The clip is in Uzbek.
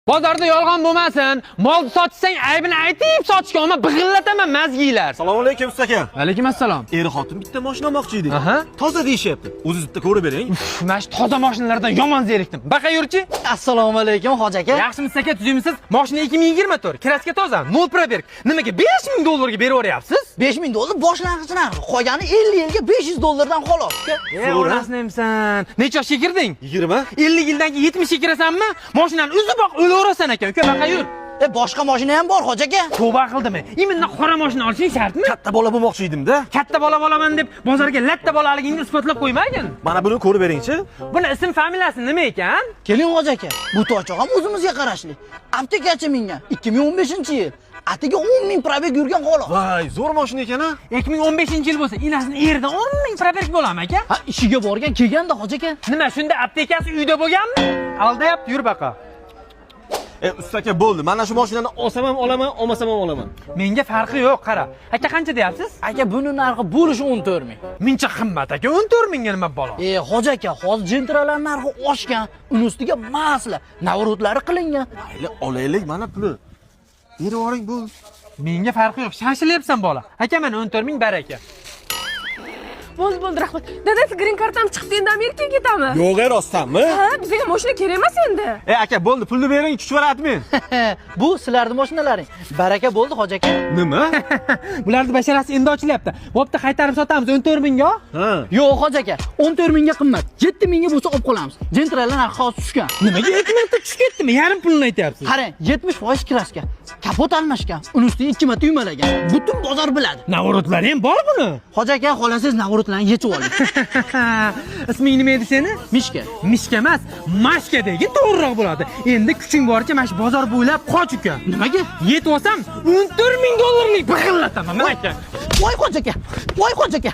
Bozorda yolg'on bo'lmasin. Mol sotsang, aybini aytib sotishga olma, big'illataman mazgilar. Assalomu alaykum, usta aka. Alaykum assalom. Er xotin bitta mashina olmoqchi edik. Aha. Toza deyishyapti. O'zingiz bitta ko'rib bering. Mana shu toza mashinalardan yomon zerikdim. Baqa, yurchi. Assalomu alaykum, hoji aka. Yaxshimisiz, aka, tuzukmisiz? Mashina 2024, краска toza, nol пробег. Nimaga 5000 dollarga berib yuboryapsiz? 5000 dollar boshlang'ich narxi. Qolgani 50 yilga 500 dollardan xolos, uka. E, onasini emsan. Necha yoshga kirding? 20. 50 yildan keyin 70 ga kirasanmi? Mashinani uzib oq o'laverasan ekan, uka, baqa, yur. E, boshqa mashina ham bor, hoji aka. Tavba qildimi? Именно qora mashina olishing shartmi? Katta bola bo'lmoqchi edim-da. Katta bola bo'laman deb bozorga latta bolaligingni isbotlab qo'ymagin. Mana buni ko'rib beringchi. Buni ism familiyasi nima ekan? Keling, hoji aka. Bu toychoq ham o'zimizga qarashli. Aptekachi mingan 2015-yil. Atiga 10 ming пробег yurgan xolos. Voy, zo'r mashina ekan a. 2015-yil bo'lsa, inasini eridan 10 ming пробег bo'ladimi, aka? Ha, ishiga borgan kelganda, hoji aka. Nima, shunda aptekasi uyda bo'lganmi? Aldayapti, yur baqa. E, usta aka, bo'ldi. Mana shu mashinani olsam ham olaman, olmasam ham olaman. Menga farqi yo'q, qara. Aka, qancha deyapsiz? Aka, buni narxi bo'lishi 14 ming. Mincha qimmat, aka, 14 mingga nima balo? E, hoji aka, hozir Gentralar narxi oshgan, uni ustiga масло, наворот lari qilingan. Mayli, olaylik, mana puli. Berib yuboring, bo'ldi. Menga farqi yo'q, shoshilyapsan, bola. Aka, mana 14 ming, baraka. Bo'ldi, bo'ldi, rahmat. Dadasi, green kartam chiqdi, endi Amerikaga ketamiz. Yo'q, e, rostdanmi? Ha, bizga mashina kerak emas endi. E, aka, bo'ldi, pulni bering, tushib yuboradi. Bu sizlarning mashinalaring. Baraka bo'ldi, hoji aka. Nima? Bularni basharasi endi ochilyapti. Bo'pti, qaytarib sotamiz 14 mingga. Ha. Yo'q, hoji aka, 14 mingga qimmat. 7 mingga bo'lsa olib qolamiz. Gentralar narxi hozir tushgan. Nimaga 2 marta tushib ketdimi? Yarim pulini aytyapsiz. Qarang, 70% краска. Kapot almashgan, uni ustiga ikki marta yumalagan. Butun bozor biladi. Наворот lari ham bor buni. Hoji aka, xolasangiz наворот larni yechib oling. Isming nima edi seni? Mishka. Mishka emas, Mashka degin, to'g'riroq bo'ladi. Endi kuching boricha mana shu bozor bo'ylab qoch, uka. Nimaga? Yetib olsam, 14 ming dollarlik big'illataman, mana, aka. Voy, hoji aka. Voy, hoji aka.